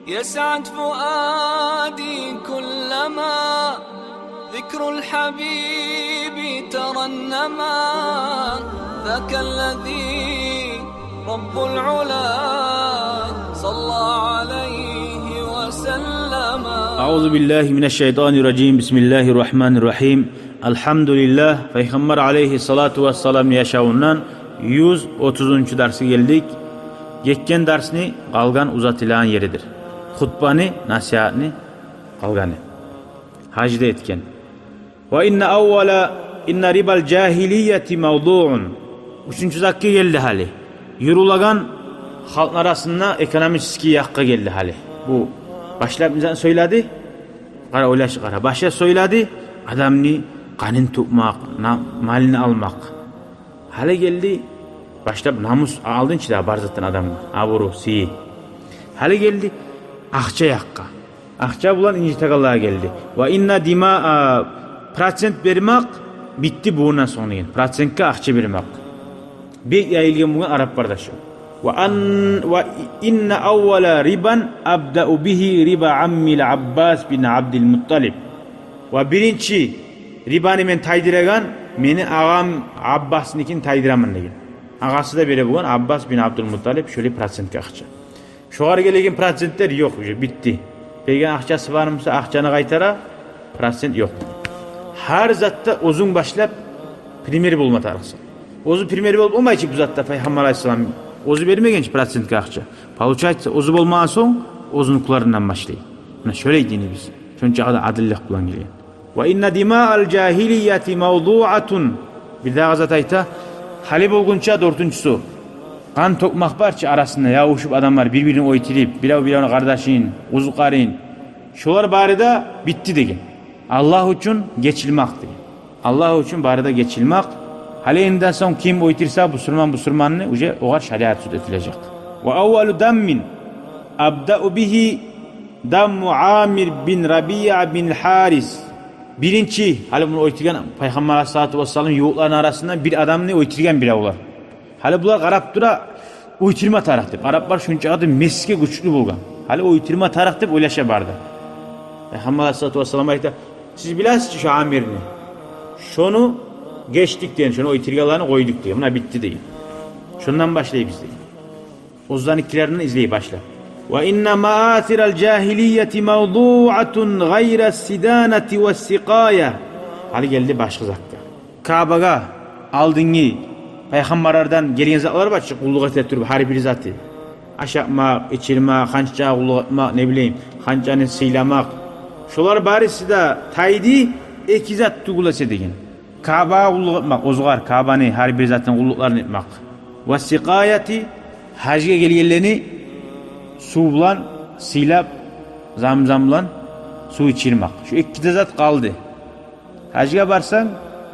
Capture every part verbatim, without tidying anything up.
يسعد فؤادي كلما ذكر الحبيب ترنما، ذاك الذي رب العلا صلى عليه وسلم. أعوذ بالله من الشيطان الرجيم. بسم الله الرحمن الرحيم. Алгьамдулиллагь, Пайхаммар алайгьиссалату вассаламны яшавундан юз отузунчу дарсгъа гелдик. Гетген дарсны къалгъан узатылагъан еридир. Хутбаны, насигьатны къалгъаны. Гьажда этген. Ва инна аввала, инна рибал жагьилияти мавдуун. Уьчюнчю затгъа гелди гьали. Юрюлеген халкъны арасында экономический якъгъа гелди гьали. Бу башлап не затны сёйледи? Къара, ойлаш, къара. Башлап сёйледи адамны къанын тёкмек, на-, малын алмакъ. Гьали гелди, башлап намус алдын чы да бар затдан адамгъа, абуру, сыйы. Гьали гелди акъча якъгъа. Акъча булан инжитегенлеге гелди. Ва инна дима, а, процент бермек битди бундан сонг деген. Процентге акъча бермек бек яйылгъан болгъан арапларда шо. Ва ан-, ва инна аввала рибан абдау бигьи риба аммил Аббас бин Абдул Мутталиб. Ва биринчи рибаны мен тайдырагъан мени агъам Аббасныкен тайдыраман деген. Агъасы да бере болгъан Аббас бин Абдул Мутталиб шолай процентге акъча. Шогъар гелеген процентлер ёкъ, уже битди. Берген акъчасы бармы буса, акъчаны къайтара, процент ёкъ. Гьар затда оьзюнг башлап пример болма тарыкъсан. Оьзю пример болуп болмай чы бу затда, Пайхаммар алайгьиссалам оьзю бермеген чи процентге акъча. Получается, оьзю болмагъан сонг, оьзюнюкилеринден башлай. Муна шолай динибиз. Шончакъы да адиллик булан гелген. Ва инна димаал жагьилияти мавдуатун. Бирдагъы зат айта. Гьали болгъунча, дёртюнчюсю, къан тёкмек бар чы арасында, ябушуп адамлар бир-бирин оьлтюрюп, бирев биревню къардашын, узукъарын. Шолар бары да битди деген. Аллагь учун гечилмек деген. Аллагь учун бары да гечилмек. Гьали энниден сонг ким оьлтюрсе бусурман бусурманны, уже огъар шариат суд этилежек. Ва аввалу даммин абдау бигьи дамму Амир бин Рабиа бин Гьарис. Биринчи, гьали муну оьлтюрген Пайхаммар алайгьиссалату вассалам ювукъларыны арасындан бир адамны оьлтюрген биревлер. Гьали булар къарап тура, оьлтюрме тарыкъ деп. Араплар шунчакъы да месге гючлю болгъан. Гьали оьлтюрме тарыкъ деп ойлаша бары да. Пайхаммар алайгьиссалату вассалам айта: «Сиз билесиз чи шо Амирни? Шону гечдик», — деген, — «шону оьлтюргенлени къойдукъ», — деген. «Муна битди», — деген. «Шондан башлайбыз», — деген. Оьзлени икилеринден излей башлап. Ва инна маасирал жагьилияти мавдуатун гъайра сиданати ва сикъая. Гьали гелди башгъа затгъа. Каабагъа алдынгъы пайхаммарлардан гелген затлар бар чы, къуллукъ эте туруп, гьар бир заты. Ашатмакъ, ичирмек, ханчагъа къуллукъ этмек, не билейим, ханчаны сыйламакъ. Шолар барысы да тайды, эки зат тюгюл эсе деген. Каабагъа къуллукъ этмек, оьзюгер Каабаны, гьар бир затны къуллукъларын этмек. Ва сикъаяти, гьажгъа гелгенлени сув булан сыйлап, замзам булан сув ичирмек. Шу эки де зат къалды. Гьажгъа барсанг,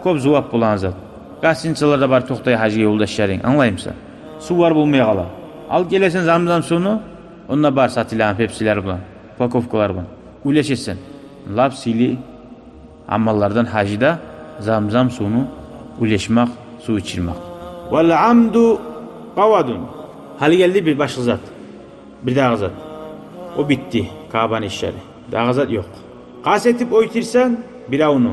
кёп зувап болагъан зат. Гостиницаларда бар токътай гьажгъа ёлдашларынг, англаймысан? Сув бар болмай къала. Алып гелесен замзам сувну, онда бар сатылагъан пепсилер булан, упаковкалар булан. Уьлешесен. Лап сыйлы амаллардан гьажда замзам сувну уьлешмек, сув ичирмек. Вал амду къавадун. Гьали гелди бир башгъа зат. Бирдагъы зат. О битди, Каабаны ишлери. Дагъы зат ёкъ. Къаст этип оьлтюрсенг биревню.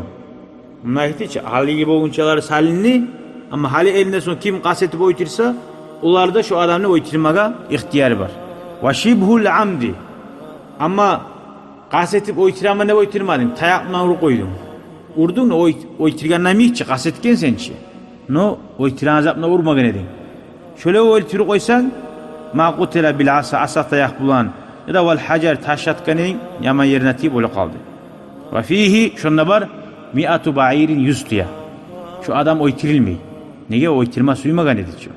Муна айта чы, гьалиги болгъунчалары салынды, амма гьали энниден сонг ким къаст этип оьлтюрсе, олар да шо адамны оьлтюрмеге ихтияры бар. Ва шибгьул амди. Амма къаст этип оьлтюремен деп оьлтюрмединг, таякъ булан уруп къойдунг. Урдунг, но оьл-, оьлтюргенден йимик чи, къаст этгенсен чи. Но оьлтюреген зат булан урмагъан эдинг. Шолай оьлтюрюп къойсанг, ма къутила бил аса, аса таякъ булан, яда вал гьажар, таш атгъан эдинг, яман ерине тийип оьлюп къалды. Ва фигьи, шонда бар, миату баирин, юз тюе. Шо адам оьлтюрюлмей. Неге? Оьлтюрме сюймеген эди чи.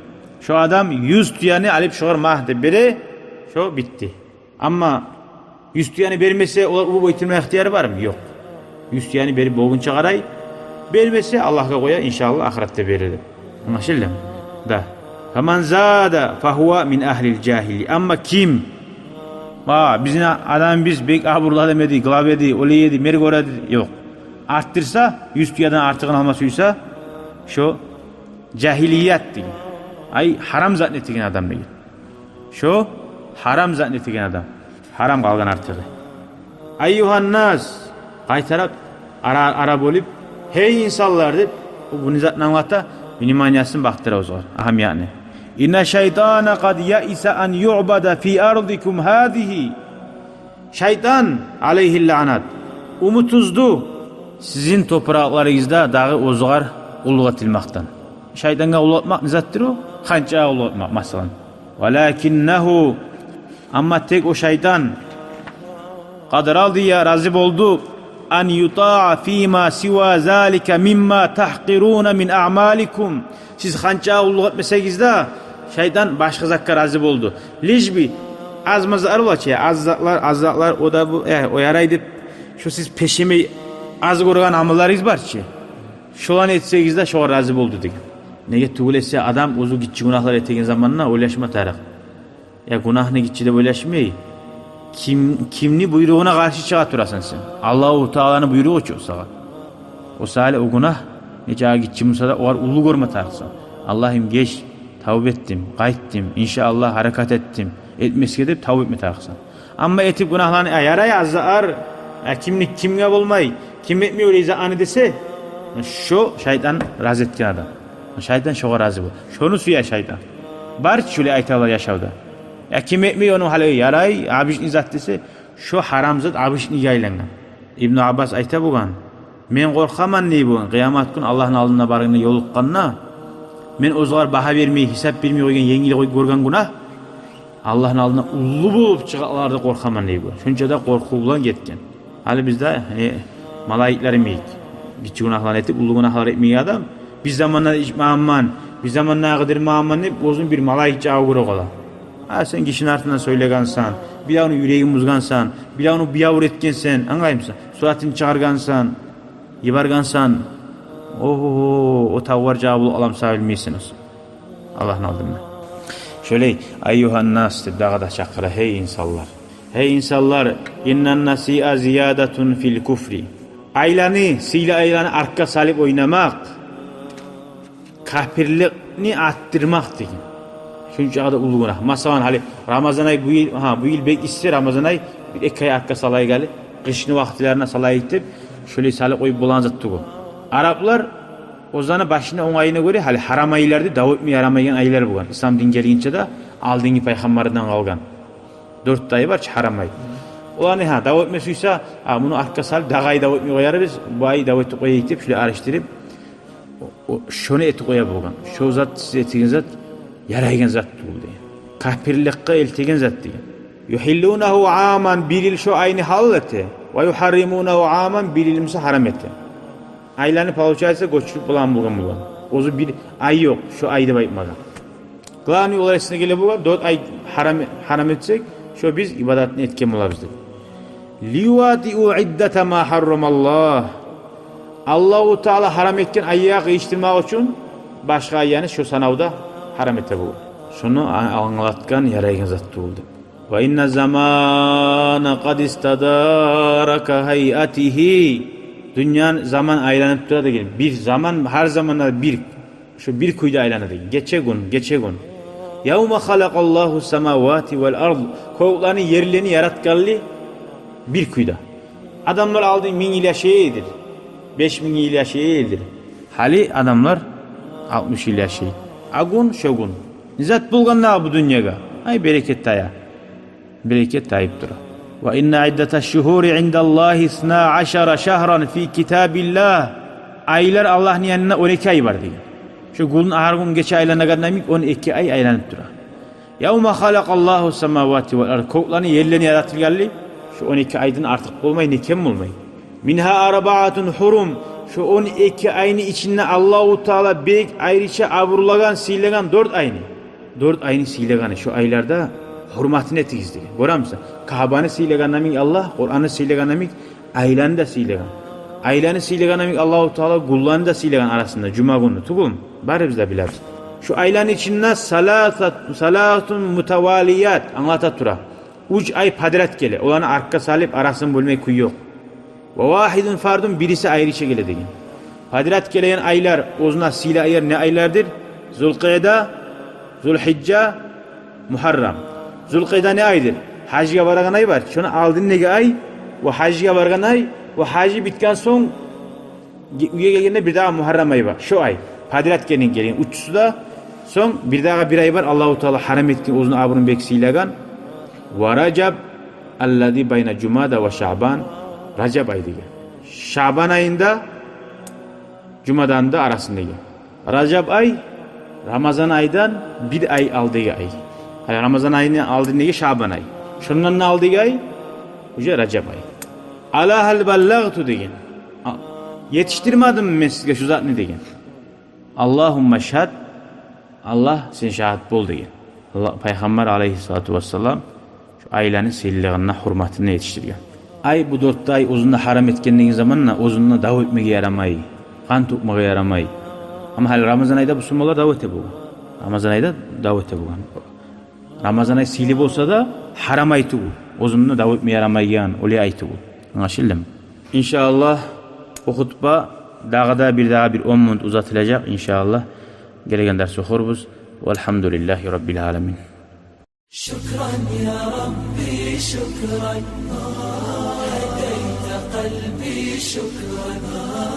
Шо адам юз тюени алып шогъар магь деп бере, шо битди. Амма юз тюени бермесе, олар уруп оьлтюрме ихтияры бармы? Ёкъ. Юз тюени берип болгъунча къарай, бермесе, Аллагьгъа къоя, иншааллагь, ахыратда берер деп. Англашылдымы? Да. Фаман зада фагьува мин агьлил жагьили. Амма ким, ва, бизин а-, адамыбыз бек абурлу адам эди, глава эди, олай эди, мэр гёре эди, ёкъ. Артдырса, юз тюеден артыгъын алма сюйсе, шо жагьилият деген. Ай, гьарам затны этеген адам деген. Шо гьарам затны этеген адам. Гьарам къалгъан артыгъы. Айюгьаннас, къайтарып, ара, ара бёлюп, гьей инсанлар деп, бу не затны англата, вниманиясын бакъдыра оьзюне, агьамиятны. Инна шайтана къад яиса ан юъбада фи ардикум гьазигьи. Шайтан, алайгьи лаънат, умут уьздю сизин топуракъларыгъызда дагъы оьзюне къуллукъ этилмекден. Шайтангъа къуллукъ этмек не затдыр о? Ханчагъа къуллукъ этмек, масала. Валакиннагьу, амма тек о шайтан, къад радия, рази болду, ан ютаа фима сива залика мимма тагькъируна мин аъмаликум. Сиз ханчагъа къуллукъ этмесегиз де, шайтан башгъа затгъа рази болду. Лишь бы аз-маз зат бола чы, аз затлар, аз затлар, о да бу, э, о ярай деп, шо сиз пешемей аз гёрген амалларыгъыз бар чы, шоланы этсегиз де, шогъар рази болду деген. Неге тюгюл эсе, адам оьзю гиччи гюнагьлар этеген заманда ойлашма тарыкъ. Я гюнагьны гиччи деп ойлашмай, ким, кимни буйругъуна къаршы чыгъа турасан сен? Аллагьу Тааланы буйругъу чы о сагъа. О саялы о гюнагь нечакъы гиччи буса да, огъар уллу гёрме тарыкъсан. Аллагьым, геч, тавба этдим, къайтдым, иншааллагь, гьаракат этдим этмесге деп тавба этме тарыкъсан. Амма этип гюнагьланы, а, ярай, аз зат, а, кимни, кимге болмай, ким этмей олай затны десе, шо шайтан рази этген адам. Шайтан шогъар рази бола. Шону сюе шайтан. Бар чы шолай айталар яшавда. Я ким этмей, ону гьали ярай, обычный зат десе, шо гьарам зат обычныйге айлангъан. Ибну Аббас айта болгъан: «Мен къоркъаман, – дей болгъан, – къыямат гюн Аллагьны алдына баргъанда, ёлукъгъанда, мен оьзюне багьа бермей, гьисап бермей къойгъан, енгил къой-, гёрген гюнагь Аллагьны алдына уллу болуп чыгъарлагъа къоркъаман», – дей болгъан. Шонча да къоркъув булан гетген. Гьали бизде, гьали, малайиклер йимик, гиччи гюнагьлар этип, уллу гюнагьлар этмейген адам, бир заманда ичмегенмен, бир заманда къыдырмагъанман деп, оьзюн бир малайик чакъы гёре къала. А сен гишини артындан сёйлегенсен, бир дагъы ону юрегин бузгъансан, бир дагъы ону биябур этгенсен, англаймысан? Суратын чыгъаргъансан, йибергенсен. Огьо, о тавар жаваплы адам сен билмейсен оьзю. Аллагьны алдында. Шолай, айюгьаннас деп дагъы да чакъыра, гьей инсанлар. Гьей инсанлар, иннан насиа зиядатун фил куфри. Айланы, сыйлы айланы артгъа салып ойнамакъ капирликни артдырмакъ деген. Шунча да уллу гюнагь. Масала, гьали Рамазан ай бу йыл, гьа, бу йыл бек исси, Рамазан ай, бир-эки ай артгъа салайыкъ гьали, къышны вакътилерине салайыкъ деп, шолай салып къоюп болагъан зат тюгюл. Араплар оьзлени башына онгайына гёре, гьали гьарам айлар деп, дав этме ярамайгъан айлар болгъан. Ислам дин гелгинче де алдынгъы пайхаммардан къалгъан. Дёрт де ай бар чы гьарам ай. Оланы, гьа, дав этме сюйсе, а, муну артгъа салып, дагъы ай дав этме къоярбыз, бу ай дав этип къояйыкъ деп, шолай алышдырып, о, о, шону этип къоя болгъан. Шо зат, сиз этеген зат ярайгъан зат тюгюл деген. Капирликге элтеген зат деген. Юхьиллунагьу аман, бир йыл шо айны гьалал эте. Ва юхьарримунагьу аман, бир йыл буса гьарам эте. Айланы, получается, гёчюрюп болагъан болгъан болгъан. Оьзю бир ай ёкъ, шо ай деп айтмагъан. Главный олар эсине геле болгъан, дёрт ай гьарам, гьарам этсек, шо биз ибадатны этген болабыз деп. Лиюватиу иддата ма гьаррамаллагь. Аллагьу Таала гьарам этген айгъа къыйышдырмакъ учун башгъа айланы шо санавда гьарам эте болгъан. Шону а-, англатгъан ярайгъан зат тюгюл деп. Ва инна замана къад истадара ка гьайатигьи. Дюньяны заман айланып тура деген. Бир заман, гьар заманда бир. Шо бир кюйде айлана деген. Гече-гюн, гече-гюн. Явма халакъаллагьу самавати вал ард. Кёклени, ерлени яратгъанлы бир кюйде. Адамлар алдын минг йыл яшай эдилер. Беш минг йыл яшай эдилер. Гьали адамлар алтмыш йыл яшай. А гюн, шо гюн. Не зат болгъан дагъы бу дюньягъа? Ай, берекет тая. Берекет тайып тура. Ва инна иддаташ шугьури индаллагьи исна ашара шагьран фи китабиллагь. Айлар Аллагьны янында он эки ай бар деген. Шо гюн, гьар гюн гече айланагъанда йимик, он эки ай айланып тура. Явма халакъаллагьу самавати вал ард. Кёклени, ерлени яратылгъанлы, шо он эки айдан артыкъ болмай, не кем болмай. Мингьа арбаатун гьурум. Шо он эки айны ичинде Аллагьу Таала бек айрыча абурлагъан, сыйлагъан дёрт айны. Дёрт айны сыйлагъаны, шо айларда гьюрматын этигиз деген. Гёремисен? Каабаны сыйлагъанда йимик Аллагь, Къуранны сыйлагъанда йимик, айланы да сыйлагъан. Айланы сыйлагъанда йимик Аллагьу Таала гюнлени де сыйлагъан арасында, жума гюнню, тюгюлмю? Барыбыз да билебиз. Шо айланы ичинде саласат-, саласун мутавалият англата тура. Уьч ай подряд геле. Оланы артгъа салып, арасын бёлмек кюй ёкъ. Ва вагьидун фардун, бириси айрыча геле деген. Подряд гелеген айлар, оьзюне сыйлы айлар не айлардыр? Зулкъида, Зулгьижжа, Мугьаррам. Зулкъида не айдыр? Гьажгъа барагъан ай бар, шону алдындагъы ай, ва гьажгъа баргъан ай, ва гьажы битген сонг ге-, уьйге гелгенде бирдагъы Мугьаррам ай бар. Шо ай. Подряд гелген, гелген уьчюсю де. Сонг бирдагъы бир ай бар, Аллагьу Таала гьарам этген, оьзюню абурун бек сыйлагъан. Ва Ражаб аллази байна Жумада ва Шаъбан. Ражаб ай деген. Шаъбан айны да, Жумаданы да арасындагъы. Ражаб ай Рамазан айдан бир ай алдагъы ай. Гьали Рамазан айны алдындагъы Шаъбан ай. Шондан да алдагъы ай уже Ражаб ай. Ала гьал баллагъту деген. А, етишдирмедимми мен сизге шу затны деген. Аллагьумма шгьад, Аллагь, сен шагьат бол деген. Аллагь, Пайхаммар алайгьиссалату вассалам шу айланы сыйлылыгъына, гьюрметине етишдирген. Ай, бу дёрт де ай оьзюнде гьарам этген деген заманда оьзюнде дав этмеге ярамай, къан тёкмеге ярамай. Амма гьали Рамазан айда бусурманлар дав эте болгъан. Рамазан айда дав эте болгъан. Рамазан ай сыйлы болса да, гьарам ай тюгюл. Оьзюнде дав этме ярамайгъан, олай ай тюгюл. Англашылдымы? Иншааллагь, бу хутба дагъы да бирдагъы бир он минут узатылажакъ, иншааллагь. Гелеген дарс охурбуз. Валгьамдулиллагьи раббил аламин. شكرا يا ربي، شكرا. هديت قلبي، شكرا.